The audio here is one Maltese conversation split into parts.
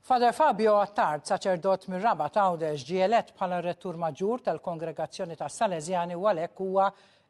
Father Fabio Attard, saċerdot mir-Rabat Għawdex, ġie elett bħala r-Rettur Maġġur tal-Kongregazzjoni tas-Sależjani u għalhekk huwa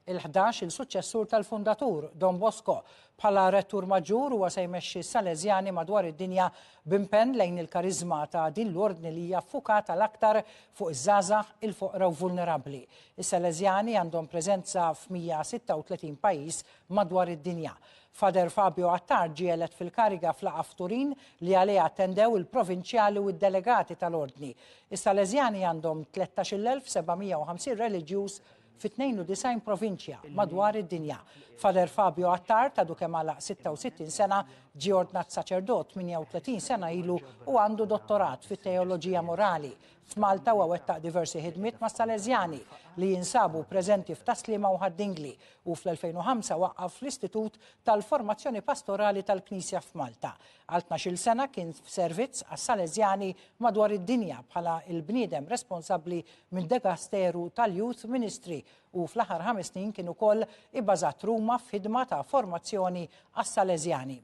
il-11 il-suċċessur tal-fundatur, Don Bosco. Bħala Rettur Maġġur huwa se jmexxi s-Sależjani madwar id-dinja b'impenn lejn il-kariżma ta' din l-ordni li hija ffukata l-aktar fuq iż-żgħażagħ, il-foqra u vulnerabbli. Is-Sależjani għandhom preżenza f'136 pajjiż madwar id-dinja. Father Fabio Attard ġie elett fil-kariga f'laqgħa f'Turin li għaliha attendew il-provinċjali u d-delegati tal-Ordni. Is-Sależjani għandhom 13,750 reliġjuż fi 92 provinċja madwar id-dinja. Father Fabio Attard għadu kemm għalaq 66 sena, ġie ordnat saċerdot 38 sena ilu u għandu dottorat fit-teoloġija morali. F'Malta huwa wettaq diversi ħidmiet mas-Sależjani li jinsabu preżenti f'Tas-Sliema u Ħad-Dingli u fl-2005 waqqaf l-Istitut tal-Formazzjoni Pastorali tal-Knisja f'Malta. Għal tnax-il sena kien f'servizz għas-Sależjani madwar id-dinja bħala l-bniedem responsabbli mid-dekasteru tal-Youth Ministry u fl-aħħar ħames snin kien ukoll ibbażat Ruma f'ħidma ta' formazzjoni għas-Sależjani.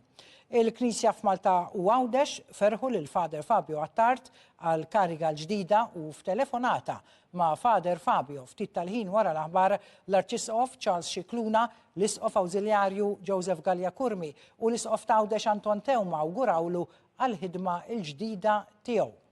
Il-Knisja f'Malta u Għawdex ferħu lil Father Fabio Attard għall-kariga l-ġdida u f'telefonata ma' Father Fabio ftit tal-ħin wara l-aħbar l-Arċisqof Charles Scicluna, l-Isqof Awżiljarju Joseph Galea Curmi u l-Isqof t'Għawdex Anton Teuma awgurawlu għall-ħidma l-ġdida tiegħu.